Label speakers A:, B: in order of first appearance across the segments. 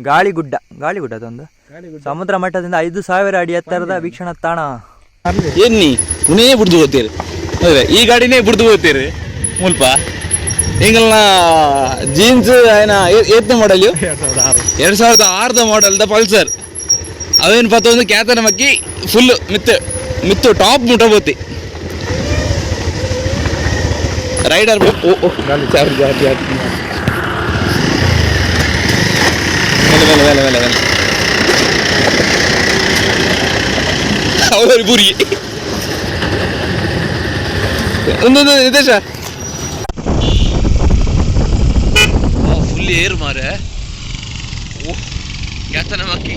A: ಗಾಳಿಗುಡ್ಡ, ಗಾಳಿಗುಡ್ಡ ಅದೊಂದು ಸಮುದ್ರ ಮಟ್ಟದಿಂದ 5000 ಅಡಿ ಎತ್ತರದ ವೀಕ್ಷಣಾ ತಾಣ.
B: ಎನ್ನಿ ಉನೇ ಬುಡ್ದು ಹೋಗ್ತೀರಿ ಹೌದ್ರೆ ಈ ಗಾಡಿನೇ ಬುಡ್ದು ಹೋಗ್ತೀರಿ ಮುಲ್ಪ ಎಂಗಲ್ನ ಜೀನ್ಸ್ ಏನ ಏತ್ನ ಮಾಡಲ್ 2006 ಮಾಡಲ್ದ ಪಲ್ಸರ್ ಅವೇನು ಪತ್ತೊಂದು ಕ್ಯಾತನ ಮಕ್ಕಿ ಫುಲ್ ಮಿತ್ತು ಮಿತ್ತು ಟಾಪ್ ಮುಟ್ಟ ಬೋತಿ ರೈಡರ್. ಓ ಓ, ಜಾರಿ ಜಾರಿ ಜಾರಿ, ಮೇಲೆ ಮೇಲೆ ಮೇಲೆ ಮೇಲೆ ಮೇಲೆ. ಅವರು ಬುರಿ ಒಂದೊಂದು ನಿತೇಶ ಫುಲ್ ಏರ್ ಮಾರೆ. ಓ ಕ್ಯಾತನ ಮಕ್ಕಿ.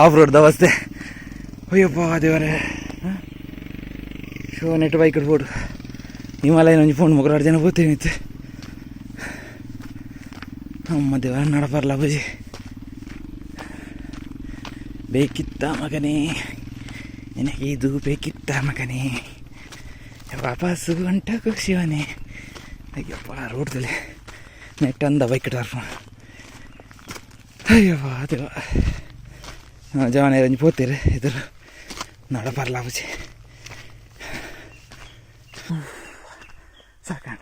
B: ಆಫ್ ರೋಡ್ ದವಸ್ತೆ. ಅಯ್ಯಪ್ಪ ದೇವರೇ. ಶೋ ನೆಟ್ ಬೈಕ್ ಇಡ್ಬೋದು. ಹಿಮಾಲಯನ ಒಂಜಿ ಫೋನ್ ಮೊಗರಾಡು ಜನ ಪೋತೀನಿ ಇತ್ತು. ಅಮ್ಮ ದೇವರ, ನಡಪರ್ಲ ಬುಜಿ ಬೇಕಿತ್ತ ಮಗನೇ, ನಿನಗೆ ಇದು ಬೇಕಿತ್ತ ಮಗನೇ, ವಾಪಸ್ಸು ಹೊಂಟಕು ಶಿವನೇ. ಅಯ್ಯಪ್ಪ, ರೋಡ್ದಲ್ಲಿ ನೆಟ್ ಅಂದ ಬೈಕ್ ಇಟ್ಟಾರ. ಅಯ್ಯಪ್ಪ ದೇವ. ಜವಾನ ಒಂಜಿ ಪೋತೀರಿ ಇದ್ರ ನಡಪರ್ಲ ಬುಜಿ ಸಾಕಾಣ.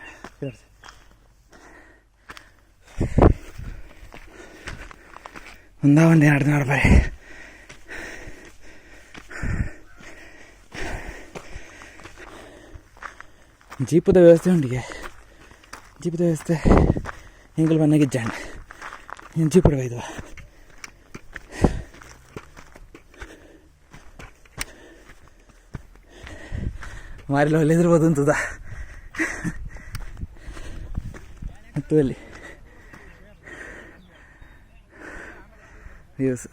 B: ಒಂದಾ ಒಂದೇ ನಡೆದು ನಡಪಾರೆ. ಜೀಪದ ವ್ಯವಸ್ಥೆ ಉಂಡಿಗೆ, ಜೀಪದ ವ್ಯವಸ್ಥೆ. ಎಂಕುಲು ಬನ್ನಗ ಇಜ್ಜಾಂಡ್, ಇನ್ನು ಜೀಪುಡು ಬೈದುವ. ಮಾರಿಲ ಒಳ್ಳೆದಿರ್ಬೋದು ಅಂತದ ಮತ್ತು ಅಲ್ಲಿ ವ್ಯೂಸ್.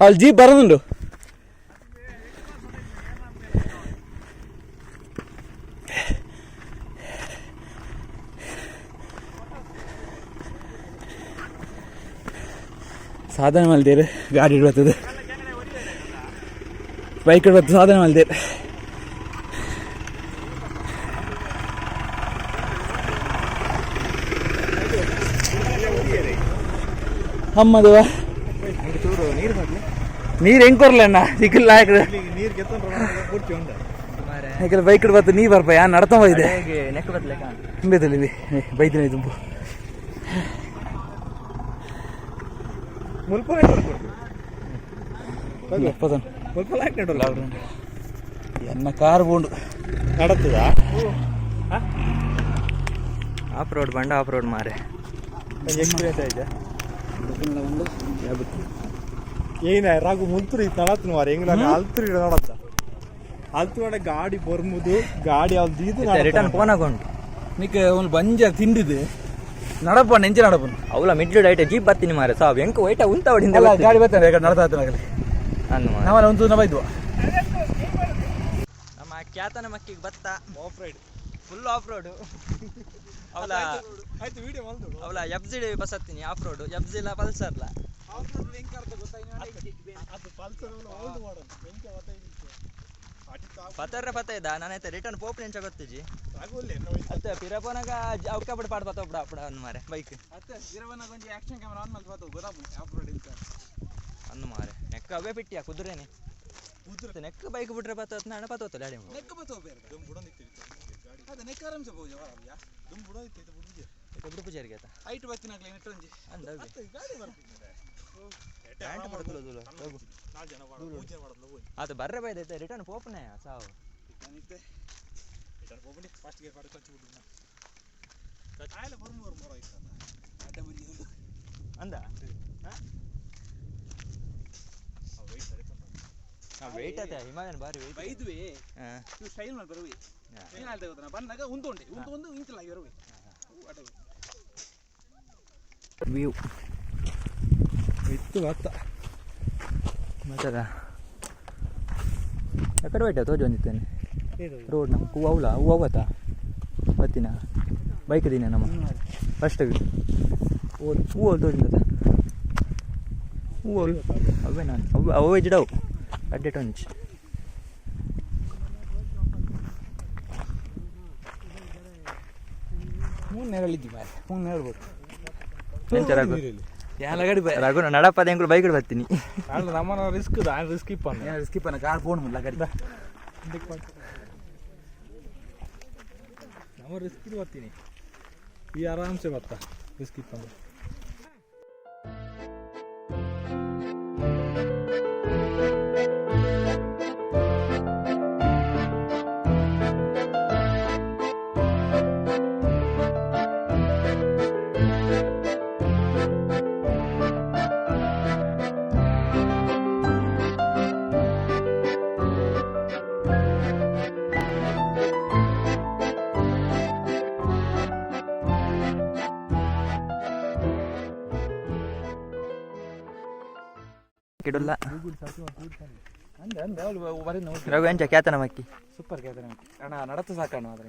B: ಅಲ್ಲಿ ಜೀಪ್ ಬರೋದುಂಟು. ಸಾಧನೆ ಮಲ್ದೇರು, ಗಾಡಿ ಬರ್ತದೆ, ಬೈಕ್ ಬರ್ತದೆ, ಸಾಧನೆ ಮಲ್ದೇರು. ಅಮ್ಮದುವ ನೀರು ಹೆಂಗ್ ಕೊರ್ಲ ಅಣ್ಣ ಸಿಕ್ಕಿಲ್ಲ. ಯಾಕಂದ್ರೆ ಬೈಕ್ ಬತ್ತು ನೀ ಬರ್ಪ ಯಾ ನಡ್ತಾ ಇದೆ.
A: ನೆಕ್ ಬತ್ಲೆಕ.
B: ತುಂಬೆದಲ್ಲಿ ಬೈದಿನ ತುಂಬು. ಎನ್ನ ಕಾರ್ ಬೋಂಡು.
C: ನಡತದ.
A: ಆಫ್ ರೋಡ್ ಬಂಡ, ಆಫ್ ರೋಡ್ ಮಾರೆ.
C: ಎಕ್ಸ್ಪೀರಿಯನ್ಸ್ ಆಯ್ತಾ ಏನ ರಾಗು ಮುಂತುರು ಇತ್ತು ನಡತ್ನು ಮಾರೆ. ಹೆಂಗ್ ಅಲ್ತುರು ಇಡ ನಡತ್ತ ಅಲ್ತು ಗಾಡಿ ಬರ್ಮುದು ಗಾಡಿ ಅವ್ದು ಇದು.
A: ರಿಟರ್ನ್ ಫೋನ್ ಹಾಕೊಂಡು.
B: ನಿಕ್ ಒಂದು ಬಂಜ ತಿಂಡಿದ್ದು ನಡಪ ನೆಂಚ ನಡಪನು.
A: ಅವಳ ಮಿಡ್ಲ್ ಡೈಟ್ ಜೀಪ್ ಬರ್ತೀನಿ ಮಾರೆ. ಸಾವ್ ಎಂಕ ವೈಟ ಉಂತ ಹೊಡಿಂದ.
B: ಅಲ್ಲ, ಗಾಡಿ ಬರ್ತಾನೆ ಯಾಕಂದ್ರೆ ನಡತಾ ಆಗಲಿ.
A: ಅಂದು ಮಾರೆ.
B: ನಾವೆಲ್ಲ ಒಂದು ನವ ಇದ್ವು.
A: ನಮ್ಮ ಖ್ಯಾತನ ಮಕ್ಕಿಗೆ ಬತ್ತ off ride, full off road. ಅವಳ
C: ಆಯ್ತು, ವಿಡಿಯೋ ಮಲ್ದು.
A: ಅವಳ ಎಫ್ ಜಿ ಬಸ್ ಹತ್ತೀನಿ, ಆಫ್ ರೋಡ್ ಎಫ್ ಜಿಲ ಪಲ್ಸರ್ಲ.
C: ಅದು ಪಲ್ಸರ್ ಓಲ್ಡ್ ಮಾಡಲ್ ಎಂಕ.
A: ಪತರ್ರ ಪತ್ತ ಇದ್ದ ನಾನೈತೆ ರಿಟರ್ನ್ ಪೋಪ್ ನೆಂಚ ಗೊತ್ತಿಜಿ.
C: ರಾಗುಲ್ಲೇ.
A: ಅತ್ತೆ ಪಿರಪೋನಾಗ ಅವಕ ಬಿಡು ಪಾಡ್ ಪತ್ತ ಬಿಡ ಅಪ್ಪಡ ಅಂದ್ ಮಾರೆ ಬೈಕ್.
B: ಆಕ್ಷನ್ ಕ್ಯಾಮರಾ ಆನ್ ಮಲ್ತು ಗೊತ್ತಾಪು ಆಫ್ ರೋಡ್ ಇಂತ.
A: ಅಂದು ಮಾರೆ, ನೆಕ್ ಅವೇ ಬಿಟ್ಟಿಯಾ ಕುದುರೆನೆ ನೆಕ್ ಬೈಕ್ ಬಿಟ್ರೆ ಪತ್ತ ನಾಣ ಪತ್ತ ಗಾಡಿ.
B: ನೆಕ್ ಬತ್ತು ಬೇರೆ ಅದೇ ನೆಕ್ ಆರಾಮ್ಸೆ ಪೂಜೆ ವರವ್ಯ.
A: ಬಿಡು ಪೂಜಾರಿಗೆ ಆತ.
B: ಹೈಟ್ ಬತ್ತಿನಾಗ್ಲೆ ನೆಟ್ ಒಂಜಿ.
A: ಅಂದ
C: ಗಾಡಿ ಬರ್ತಿದ್ದಾರೆ.
A: ಪ್ಯಾಂಟ್ ಪಡ್ಕೊಳ್ಳೋದು
C: ನಾಲ್ಕು ಜನ ಪೂಜೆ ಮಾಡೋದು.
A: ಅದು ಬರ್ರೆ ಬೈದೈತೆ ರಿಟರ್ನ್ ಪೋಪನೆ ಸಾವು.
C: ಫಸ್ಟ್ ಗೇರ್ ಪಾಡು ಕ್ಲಚ್ ಬಿಡು ಆಯ್ಲ ಬೊರ್ಮು ಬೊರ್ಮು
A: ಅಂದ ವೆಯ್ಟ್ ಆತ ಹಿಮಾಲಯನ್ ಬಾರಿ ವೆಯ್ಟ್
B: ಬೈದ್ವಿ
A: ಹಾಂ
B: ಇವು ಸ್ಟೈಲ್ ಮಾಡಿ ಬರುವಿ ಏನು ಹೇಳ್ತಾ ಗೊತ್ತಾ ಬಂದಾಗ ಉಂಟು ಉಂಟು ಒಂದು ಇಂಚಲಾಗಿ ಬರುವಿ ಅಡ್ಡ
A: ವ್ಯೂ
C: ಇತ್ತು ಬತ್ತ
A: ಮತ್ತದ ಎಕಡೆ ಬೈಟ ತೋಜೊಂದಿತ್ತೇನೆ ರೋಡ್ ನಮ್ಮ ಹೂವು ಅವಲ ಹೂವು ಅವತ್ತ ಬತ್ತಿನ ಬೈಕ್ ದಿನ ನಮ್ಮ ಫಸ್ಟ್ ಹೂವು ಅಲ್ಲಿ ತೋಜಿಂದ ಹೂವು ಅವೇ ನಾನು ಅವು ಅವೇ ಜಿಡವು ಅಡ್ಡೆಟ್ ಒಂಚ್
B: ಮೂರು ನೆರಳಿದ್ದಿ ಮಾರೆ ಮೂರು ನೆರಳ್ಬೋದು
A: ಎಂಚ ರಘು
B: ಯಾಲ ಗಡಿ ಬೈ
A: ರಘು ನಡಪದ ಎಂಕುಲು ಬೈಕ್ ಬರ್ತೀನಿ
C: ಅಲ್ಲ ನಮ್ಮನ ರಿಸ್ಕ್ ನಾನು ರಿಸ್ಕ್ ಇಪ್ಪ
B: ಏನು ಸ್ಕಿಪ್ ಅನ್ನ ಕಾರ್ ಫೋನ್ ಮುಲ್ಲ ಗಡಿ
C: ನಮ್ಮ ರಿಸ್ಕ್ ಇದು ಬರ್ತೀನಿ ಈ ಆರಾಮ್ಸೆ ಬತ್ತ ರಿಸ್ಕ್ ಇತ್ತು ಅಂದ್ರೆ
A: ಕಿಡುಲ್ಲ
B: ಅಂದೆ ಅಂದೆ ಅವಳು ಬರೀ ನೋಡಿ
A: ರಘು ಎಂಚ ಕ್ಯಾತನ ಮಕ್ಕಿ
B: ಸೂಪರ್ ಕೇಳ್ತಾನೆ ಅಣ್ಣ ನಡತ ಸಾಕಣ್ಣ ಅದ್ರ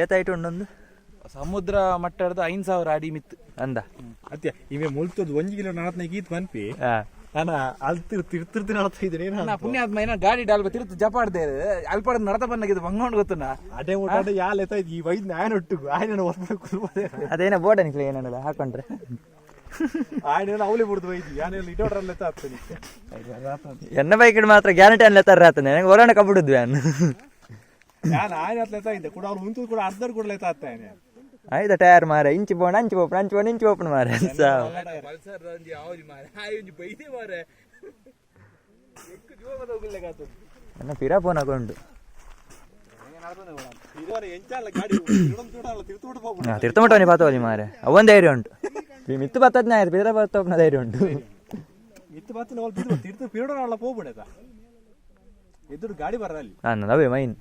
A: ಏತಾಯ್ತು ಉಂಡೊಂದು
B: ಸಮುದ್ರ ಮಟ್ಟದ 5000 ಅಡಿ ಮಿತ್ತು
A: ಅಂದ
C: ಅತ್ಯ ಇವೆ ಮುಲ್ತದ್ದು ಒಂಜಿ ಕಿಲೋ ನಡತ್ನ ಗೀತ್ ಪನ್ಪಿ
A: ಹಾ
C: ನಾನು ಅಲ್ತಿರ್ ತಿರ್ತಿರ್ತಿ ನಡತಾ ಇದ್ದೀನಿ
B: ನಾ ಪುಣ್ಯ ಆದ್ಮ ಏನೋ ಗಾಡಿ ಡಾಲ್ಬ ತಿರುತ್ತು ಜಪಾಡ್ದೆ ಅಲ್ಪಾಡ ನಡತ ಬಂದಾಗಿದ್ದು ಬಂಗೊಂಡು ಗೊತ್ತನ
C: ಅದೇ ಊಟ ಯಾಲ್ ಎತ್ತ ಈ ವೈದ್ಯ ನಾಯನ ಒಟ್ಟಿಗೆ ಆಯ್ನ ಒಬ್ಬ ಕುಲ್ಬೋದೆ
A: ಅದೇನೋ ಬೋರ್ಡ್ ಅನಿಕ್ಲೆ ಏನಲ್ಲ ಹಾಕೊಂಡ್ರೆ
C: ಆಯ್ನ ಅವಳಿ ಬಿಡ್ದು ವೈದ್ಯ ಯಾನೆಲ್ಲ ಇಟೋಡ್ರಲ್ಲ ಎತ್ತ ಆಗ್ತಾನೆ
A: ಎನ್ನ ಬೈಕ್ ಮಾತ್ರ ಗ್ಯಾರಂಟಿ ಅನ್ಲೆ ತರ ಆತನೆ ನಂಗೆ ಹೊರಣ ಕಬ್ಬಿಡುದ್ವಿ ಅನ್ನು
C: ನಾನು ಆಯ್ನ ಹತ್ಲ ಎತ್ತ ಇದ್ದೆ ಕೂಡ ಅವ್ರು ಉಂತು ಕೂಡ ಅರ್ಧರ್ ಕೂಡ ಎತ್ತ ಆಗ್ತಾನೆ
A: ಆಯ್ತಾ ಟೈರ್ ಮಾರ ಇಂಚು ಬೋಣ ಅಂಚು ಓಪನ್ ಅಂಚು ಬೋಣ ಇಂಚು ಓಪನ್ ಮಾರ
B: ಪಲ್ಸರ್ ಒಂಜಿ ಯಾವ್ದು ಮಾರೆ ಒಂಜಿ ಬೈದೆ ಮಾರೆ
A: ನನ್ನ ಪಿರಾ ಫೋನ್ ಹಾಕೊಂಡು
C: ಇದುವರೆ ಎಂಚಲ್ಲ ಗಾಡಿ ತಿರ್ತು ಹೋಗ್ಬಿಡು
A: ತಿರ್ತಮಟವನಿ ಪಾತವಲಿ ಮಾರೆ ಅವೊಂದು ಧೈರ್ಯ ಉಂಟು ಮಿತ್ತು ಬತ್ತದ್ನ ಆಯ್ತು ಪಿರ ಬತ್ತವನ ಧೈರ್ಯ ಉಂಟು
C: ಮಿತ್ತು ಬತ್ತಿನ ಅವ್ಳು ಬಿದ್ದು ತಿರ್ತು ಪಿರಡೋಣ ಹೋಗ್ಬಿಡದ ಎದುರು ಗಾಡಿ ಬರಲ್ಲ ಅಲ್ಲಿ
A: ನಾನು ಅವೇ ಮೈನ್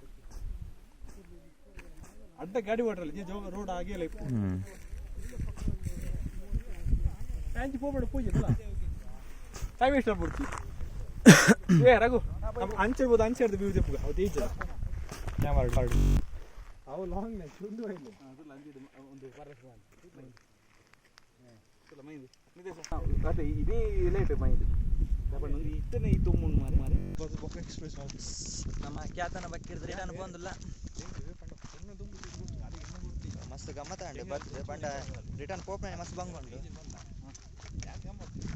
C: ಅಡ್ಡ ಗಾಡಿ ಓಡ್ರಲ್ಲ ಜೋಗ ರೋಡ್ ಆಗಿಲ್ಲ ಇಪ್ಪು
A: ಹ್ಮ್
C: ಆಂಚಿ ಹೋಗ್ಬೇಡ ಪೂಜೆ ಟೈಮ್ ಎಷ್ಟು ಬಿಡ್ತಿ
B: ಏ ರಘು
C: ಅಂಚೆ ಬೋದು ಅಂಚೆ ಹಿಡ್ದು ವ್ಯೂ ತೆಪ್ಪು ಅವು ತೇಜ ಅವು ಲಾಂಗ್ ಮ್ಯಾಚ್ ಒಂದು ಇಲ್ಲ
B: ಇದೇ ಲೇಟ್ ಮೈಂಡ್ ಇತ್ತನೇ ಇತ್ತು ಮಾರೆ ಮಾರೆ
A: ನಮ್ಮ ಖ್ಯಾತನ ಬಕ್ಕಿರ್ದು ರಿಟರ್ನ್ ಬಂದಿಲ್ಲ ಮಸ್ತ್ ಗಮ್ಮತ್ತ ಉಂಟು ಬರ್ತದೆ ಪಂಡ ರಿಟರ್ನ್ ಪೋಪನೆ ಮಸ್ತ್ ಬಂಗ್ ಉಂಟು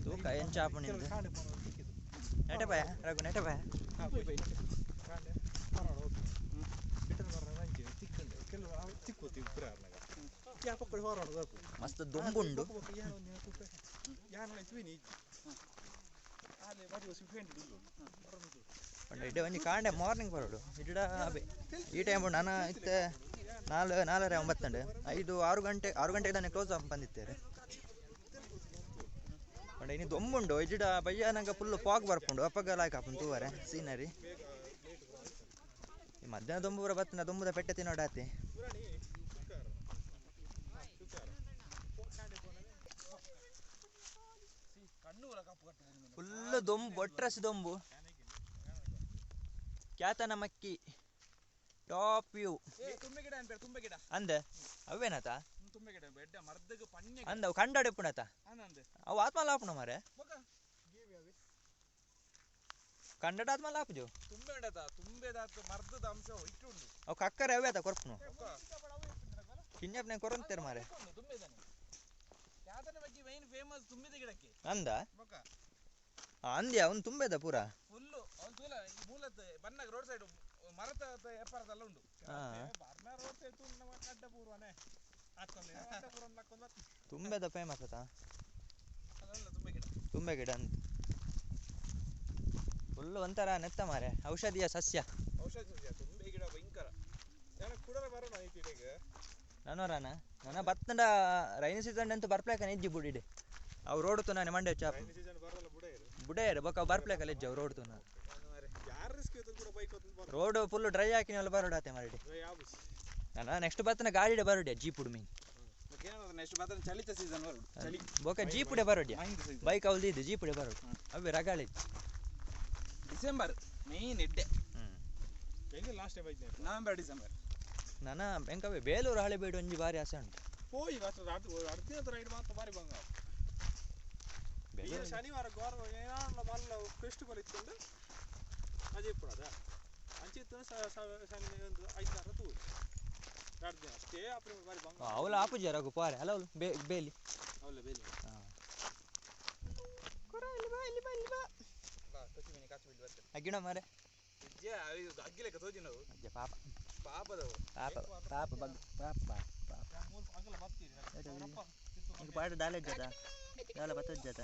A: ತೂಕ ಎಂಚ ಆಪುಣಿಂದು ನೆಟೆ ಬಾಯ ರಘು ನೆಟೆ ಬಾಯ ಮಸ್ತ್ ದೊಂಬುಂಡು ಪಂಡ ಇಡ ಒಂಜಿ ಕಾಂಡೆ ಮಾರ್ನಿಂಗ್ ಬರೋಡು ಇಡ ಅಬೆ ಈ ಟೈಮ್ ನಾನು ಇತ್ತೆ ನಾಲ್ ನಾಲ್ಕರೆ ಒಂಬತ್ತಂಡು ಐದು ಆರು ಗಂಟೆ ಆರು ಗಂಟೆಗೆ ತಾನೆ ಕ್ಲೋಸ್ ಆಫ್ ಬಂದಿತ್ತೇವೆ. ಪಂಡ ಇನ್ನು ದೊಂಬುಂಡು ಇಜಿಡ ಬಯ್ಯ ನಂಗೆ ಫುಲ್ ಫಾಗ್ ಬರ್ಪುಂಡು ಅಪ್ಪಗ ಲಾಯ್ಕ್ ಆಪುಂಡು ತೂವರೆ ಸೀನರಿ. ಈ ಮಧ್ಯಾಹ್ನ ದೊಂಬುರ ಬತ್ತಿನ ದೊಂಬುದ ಪೆಟ್ಟೆ ತಿನ್ನೋಡಾತಿ. ಫುಲ್ ದೊಂಬು ಒಟ್ರಸ್ ದೊಂಬು. Kyatanamakki top view.
B: ತುಂಬೆ ಗಿಡ ಅನ್ಬೇಡ ತುಂಬೆ ಗಿಡ.
A: ಅಂದೆ ಅವೇನಾತ
B: ತುಂಬೆ ಗಿಡ ಎಡ್ಡ ಮರ್ದಗ ಪನ್ನೆ
A: ಅಂದ ಅವು ಕಂಡಾಡೆ ಪುಣತ
B: ಅಂದೆ
A: ಅವು ಆತ್ಮಲ ಆಪುಣ ಮಾರೆ ಕಂಡಡ ಆತ್ಮಲ ಆಪುಜು
B: ತುಂಬೆ ಉಂಡತ ತುಂಬೆದಾತ ಮರ್ದದ ಅಂಶ ಇಟ್ಟು ಉಂಡು.
A: ಅವು ಕಕ್ಕರೆ ಅವೇ ಆತ ಕೊರ್ಪುನು ಕಿನ್ಯಪ್ನೆ ಕೊರಂತೇರು ಮಾರೆ.
B: ತುಂಬಿದಾನೆ ಯಾತನ ಬಗ್ಗೆ ಮೈನ್ ಫೇಮಸ್ ತುಂಬಿದ ಗಿಡಕ್ಕೆ
A: ಅಂದ
B: ಬೊಕ್ಕ
A: ಅಂದ್ಯ ಅವ್ನು ತುಂಬೇದ ಪೂರ
B: ಫುಲ್ಲು ಅವ್ನು ತೂಲ ಈ ಮೂಲತ್ ಬನ್ನಾಗ ರೋಡ್ ಸೈಡ್ ಮರತ ವ್ಯಾಪಾರದಲ್ಲ ಉಂಡು.
A: ಹಾ. ತುಂಬೆದ ಫೇಮಸ್ ಆತ
B: ಅದಲ್ಲ ತುಂಬೆ ಗಿಡ.
A: ತುಂಬೆ ಗಿಡ ಅಂತ ಫುಲ್ ಒಂಥರ ನೆತ್ತ ಮಾರೆ ಔಷಧೀಯ ಸಸ್ಯ.
B: ಔಷಧಿ ಸಸ್ಯ ತುಂಬೆ ಗಿಡ ಭಯಂಕರ.
A: ನಾನು ನನ್ನ ಬತ್ತಂಡ ರೈನಿ ಸೀಸನ್ ಅಂತೂ ಬರ್ಪ್ಲೇಕನ ಇಜ್ಜಿ ಬುಡಿಡೆ ಅವು ರೋಡ್ ತು ನಾನು ಮಂಡೆ ಚಾಪ್ ಬುಡೇರು ಬೊಕ್ಕ ಬರ್ಪ್ಲೇಕಲ್ಲ ಇಜ್ಜಿ ಅವು ರೋಡ್ ತು road full dry ಹಾಕಿನಲ್ಲ ಬರೋಡಾತೆ ಮಾರಿಡಿ. ನಾನು ನೆಕ್ಸ್ಟ್ ಬತ್ತನ ಗಾಡಿಡೆ ಬರೋಡಿಯ ಜೀಪುಡು ಮೀನ್. ಬೊಕ್ಕ ಜೀಪುಡೆ ಬರೋಡಿಯ ಬೈಕ್ ಅವಲ್ದು ಜೀಪುಡೆ ಬರೋಡು ಅವೇ ರಗಾಳಿ.
B: ಡಿಸೆಂಬರ್ ಮೇನ್ ಎಡ್ಡೆ. ನವೆಂಬರ್ ಡಿಸೆಂಬರ್
A: ನನ್ನ ಎಂಕವೇ ಬೇಲೂರು ಹಳೆಬೀಡು ಒಂಜಿ ಬಾರಿ ಆಸೆ ಉಂಟು.
C: ಪೋಯಿ ಅರ್ಧ ರೈಡ್ ಮಾತ್ರ ಬಾರಿ ಬಂಗ. ಶನಿವಾರ ಗೌರವ ಏನಾರ ಮಲ್ಲ ಫೆಸ್ಟಿವಲ್ ಇತ್ತು ಅಜೆ ಇಪ್ಪುನದ ಅಂಚಿತ್ತು ಶನಿ ಒಂದು ಐದಾರ ತೂ ಎರಡು ದಿನ ಅಷ್ಟೇ ಅಪ್ರಿ ಬಾರಿ ಬಂಗ.
A: ಅವಲ ಆಪುಜಿ ರಘು ಪಾರೆ ಅಲ್ಲ ಅವಳು ಬೇಲಿ
B: ಅವಲ ಬೇಲಿ.
A: ಹಾಂ ಅಗ್ಗಿಣ ಮಾರೆ
B: ಅಜ್ಜ
A: ಪಾಪ
B: ಪಾಪದವು
A: ಪಾಪ ಪಾಪ ಬಗ್ ಪಾಪ ಪಾಪ ಈಗ ಪಾಡ ದಾಲ ಜಾತ ದಾಲ ಬತ್ತದ ಜಾತ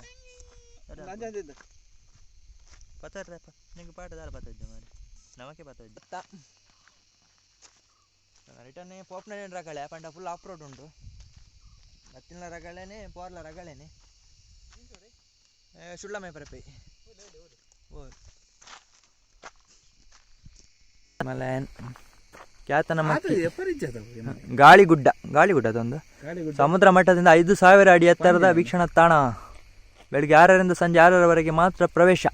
A: ಪತ್ತರ್ರಪ್ಪ ನಿಂಗೆ ಪಾಡ ದಾಲ ಬತ್ತದ ಮಾರೆ ನಮಕೆ ಬತ್ತದ. ರಿಟರ್ನ್ ಪೋಪ್ನ ರಗಳೆ ಪಂಡ full off road ಉಂಟು. ಬತ್ತಿನ ರಗಳೇನೆ ಪೋರ್ಲ ರಗಳೇನೆ ಸುಳ್ಳಮೆ ಪರಪೈ ಓ ಮಲಯನ್ ಖ್ಯಾತನ ಗಾಳಿಗುಡ್ಡ. ಗಾಳಿಗುಡ್ಡ ಅದೊಂದು ಸಮುದ್ರ ಮಟ್ಟದಿಂದ 5000 ಅಡಿ ಎತ್ತರದ ವೀಕ್ಷಣಾ ತಾಣ. ಬೆಳಗ್ಗೆ 6ರಿಂದ ಸಂಜೆ 6ರವರೆಗೆ ಮಾತ್ರ ಪ್ರವೇಶ.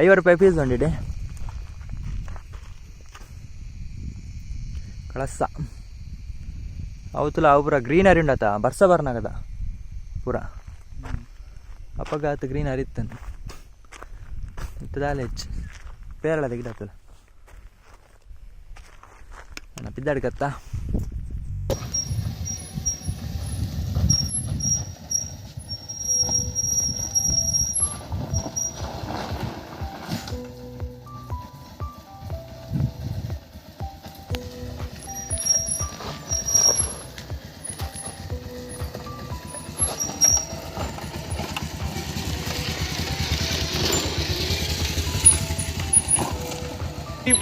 A: 50 ರೂಪಾಯಿ ಫೀಸ್ ಉಂಡಿದೆ. ಕಳಸ ಅವತುಲ ಅವು ಪೂರ ಗ್ರೀನರಿ ಉಂಡತ ಬರ್ಸ ಬರ್ನಾಗದ ಪೂರ ಅಪಘಾತ ಗ್ರೀನರಿ ಇತ್ತನು ಇತ್ತದಾಲೆ ಹೆಚ್ಚು ಪೇರಳದ ಗಿಡ ಆತಲ್ಲ ನನ್ನ ಬಿದ್ದಾಡ್ಕತ್ತ.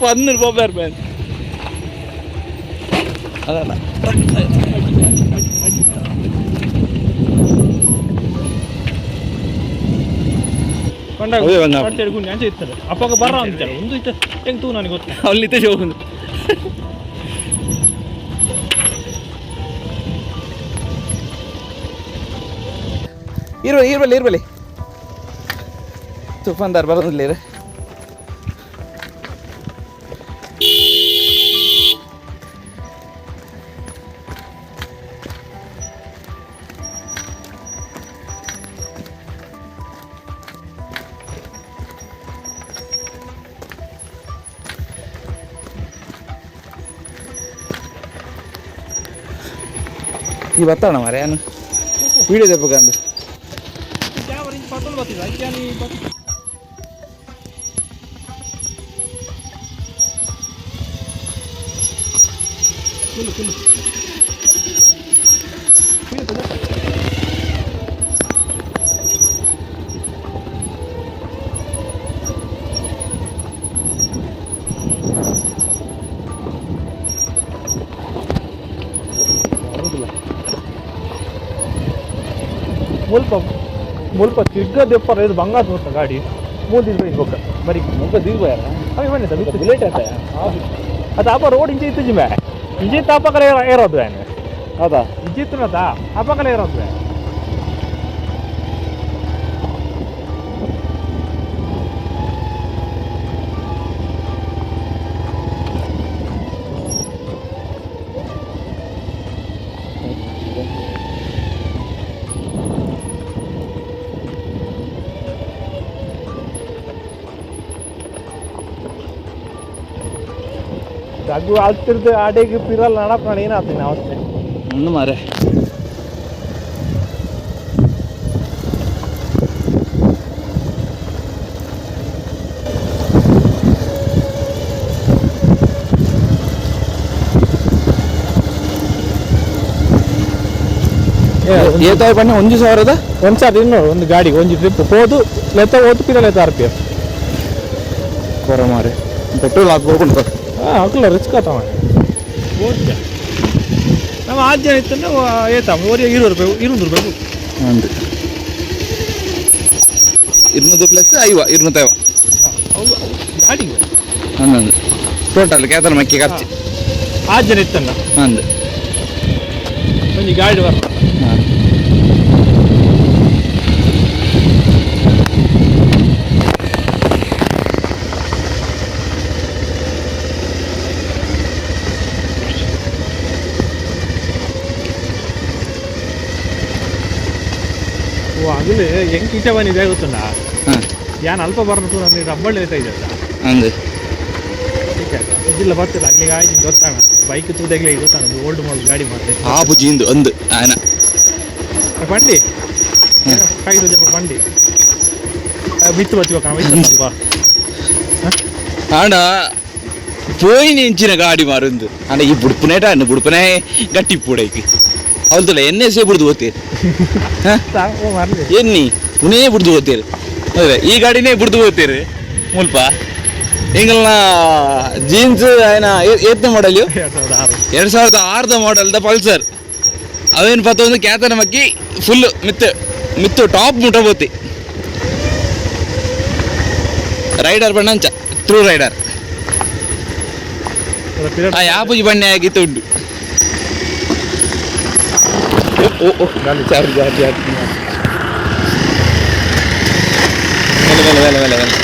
B: ಪಂದು ಪೋಪೇರ್ ಬೇನ್ ಅದಲ್ಲ.
C: ಅಪ್ಪಾಗ ಬರ ಅಂತಾರೆ ಒಂದು ಇತ್ತ ಹೆಂಗ್ ತೂ ನನಗೆ ಗೊತ್ತ
B: ಅಲ್ಲಿ ಹೋಗುದು. ಇರ್ಬಲಿ ಇರ್ಬಲಿ ಇರ್ಬಲಿ ತುಫಾನ್ದಾರ್ ಬರೋದಿಲ್ಲ. ಈ ಬತ್ತಣ ಮಾರೆ ಏನು ವೀಡಿಯೋ ತೆಪ್ಪಕಂದು.
C: ಮುಲ್ಪ ಮುಲ್ಪ ತಿರ್ಗ ದೆಪ್ಪರ ಇದು ಬಂಗಾರ ಗೊತ್ತ ಗಾಡಿ ಮೂದಿದ್ ಬೈದು ಬೊಕ್ಕ ಬರಿ
B: ಮುಲ್ಪ ದಿಗ್ಬೋಯಾರ
C: ಅವಿ ಮನೆ
B: ಬುಲೆಟ್ ಆತ.
C: ಅದು ಆಪ ರೋಡ್ ಇಂಚೆ ಇತ್ತು ಜಿಮೆ ಇಂಚೆ ಇತ್ತು ಆಪಕಲೆ ಏರೋದು ಏನು
B: ಹೌದಾ
C: ಇಂಚೆ ಇತ್ತು ಆಪಕಲೆ ಏರೋದು. ರಘು ಅಲ್ತಿರ್ದು ಆಡೆಗೆ ಪಿರಲ್ ನಡಪ್ಪ ಏನಾಗ್ತೀನಿ ಅವತ್ತೆ
B: ಒಂದು ಮಾರೆ ಏತಾಯಿ ಬಣ್ಣ ಒಂದು ಸಾವಿರದ
C: ಒಂದು ಸಾವಿರ ಇನ್ನೂರು ಒಂದು ಗಾಡಿ ಒಂಜಿ ಟ್ರಿಪ್ ಹೋದು ಲೆತ್ತ ಓದು ಪಿರಲ್ ಎತ್ತ R P F
B: ಕೊರ ಮಾರೆ ಪೆಟ್ರೋಲ್ ಹಾಕಿ ಕೊಡ್ಕೊಂಡು
C: ಹಾಂ ಹಾಕಲ್ಲ ರಿಸ್ಕ್ ಆತವ. ಓದ್ಯ ನಮ್ಮ ಆರು ಜನ ಇತ್ತಂದ್ರೆ ಏತ ಓರಿಯ 20 ರೂಪಾಯಿ 200 ರೂಪಾಯಿ.
B: ಒಂದು 200 ಪ್ಲಸ್ 50 250.
C: ಅವು ಗಾಡಿಗೆ.
B: ಒಂದೊಂದು ಟೋಟಲ್ ಕೇತನ ಮಕ್ಕಿ ಖರ್ಚು.
C: ಆರು ಜನ ಇತ್ತಲ್ಲ.
B: ಒಂದು
C: ಒಂಜಿ ಗಾಡಿ ಬರ್ತ.
B: ಹಾಂ.
C: ಓ ಆಗಲೇ ಹೆಂಗ್ ಈಚೆ ಬಂದಿದೆ ಗೊತ್ತುಂಡ?
B: ಹಾಂ.
C: ಯಾನ್ ಅಲ್ಪ ಬರೋಣ ತೂ ರಬ್ಬಳ್ಳಿ ಐತೆ ಇದೆಲ್ಲ.
B: ಅಂದು.
C: ಇದಿಲ್ಲ ಬರ್ತಿಲ್ಲ ಅಲ್ಲಿಗೆ ಆಯ್ತು ಗೊತ್ತಾಗ ಬೈಕ್ ತೂದೆಗ್ಲೇ ಗೊತ್ತಾಗ ಓಲ್ಡ್ ಮಾಡಲ್ ಗಾಡಿ ಮಾಡಿದೆ.
B: ಆ ಬುಜ್ಜಿ ಇಂದು ಒಂದು ಆನ.
C: ಬಂಡಿ ಕೈ ಜನ ಬಂಡಿ ಬಿತ್ತು ಬತ್ತಿಬೇಕು ಅಲ್ಪ.
B: ಆಂಡ ಪೋಯಿನ ಇಂಚಿನ ಗಾಡಿ ಮಾರುಂದು ಅಂಡ ಈ ಬುಡ್ಪುನೇಟ ಅಂಡ ಬುಡ್ಪುನೇ ಗಟ್ಟಿ ಪೂಡೈಕ್ ಅವಲ್ತಲ್ಲ ಎನ್ ಎಸ್ ಬುಡ್ದು ಓತೀರಿ.
C: ಮರಲಿ.
B: ಎನ್ನಿ ಉನೇ ಬುಡ್ದು ಓತೀರಿ ಹೌದಾ? ಈ ಗಾಡಿನೇ ಬುಡ್ದು ಓತೀರಿ ಮುಲ್ಪ ಎಂಗಲ್ನ ಜೀನ್ಸ್ ಏನ ಏತ್ನ ಮಾಡಲ್?
C: 2006.
B: 2006 ಮಾಡಲ್ದ ಪಲ್ಸರ್ ಅವೇನು ಪತ್ತೊಂದು ಕ್ಯಾತನ ಮಕ್ಕಿ ಫುಲ್ ಮಿತ್ತು ಮಿತ್ತು ಟಾಪ್ ಮುಟ್ಟ ಬೋತಿ ರೈಡರ್ ಬಣ್ಣಂಚ ಟ್ರೂ ರೈಡರ್. ಆ ಯಾಪುಜಿ ಬಣ್ಣ ಆಗಿತ್ತು ಉಂಟು. ಓ ಓ ಜಾರು ಜಾರು ಜಾರು ಮೇಲೆ ಮೇಲೆ ಮೇಲೆ ಮೇಲೆ ಮೇಲೆ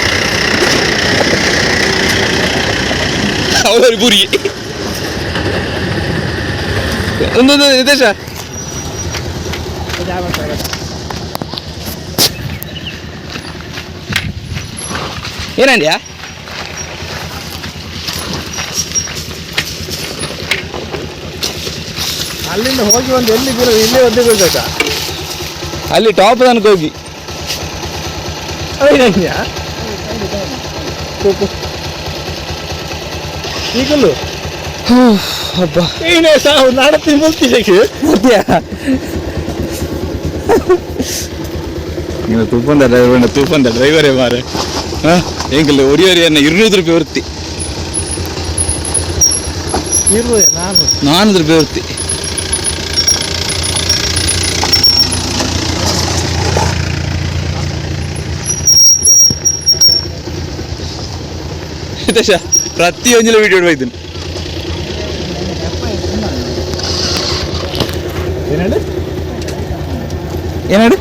B: ಅವರು ಪುರಿ ಒಂದೊಂದು ನಿತೇಶ. ಏನಂದ್ಯಾ?
C: ಅಲ್ಲಿಂದ ಹೋಗಿ ಒಂದು ಎಲ್ಲಿ ಬೀಳೋದು ಇಲ್ಲೇ ಒಂದೇ ಬೀಳ್ಬೇಕಾ?
B: ಅಲ್ಲಿ ಟಾಪ್ ತನಕ ಹೋಗಿ.
C: ಈಗಲೂ
B: ಹಬ್ಬ.
C: ಏನೇ ಸಾವು ನಾಡತ್ತಿ ಮುಲ್ತಿದ್ದಕ್ಕೆ.
B: ನೀವು ತೂಫಾನ್ದ ಡ್ರೈವರ್, ತೂಫಾನ್ದ ಡ್ರೈವರೇ ಮಾರೆ. ಹಾಂ ಎಂಕಲ್ಲ ಒರಿ ಒರಿ ಅನ್ನ 200 ರೂಪಾಯಿ ವರ್ತಿ.
C: ಇರ್ಬೋದು ನಾನು.
B: 400 ರೂಪಾಯಿ ವರ್ತಿ. ಹಿತೇಶ ಪ್ರತಿಯೊಂದಿಲ್ಲ ವಿಡಿಯೋ ಹೋಯ್ತೀನಿ.
C: ಏನೇಳಿ?
B: ಏನಾಡು?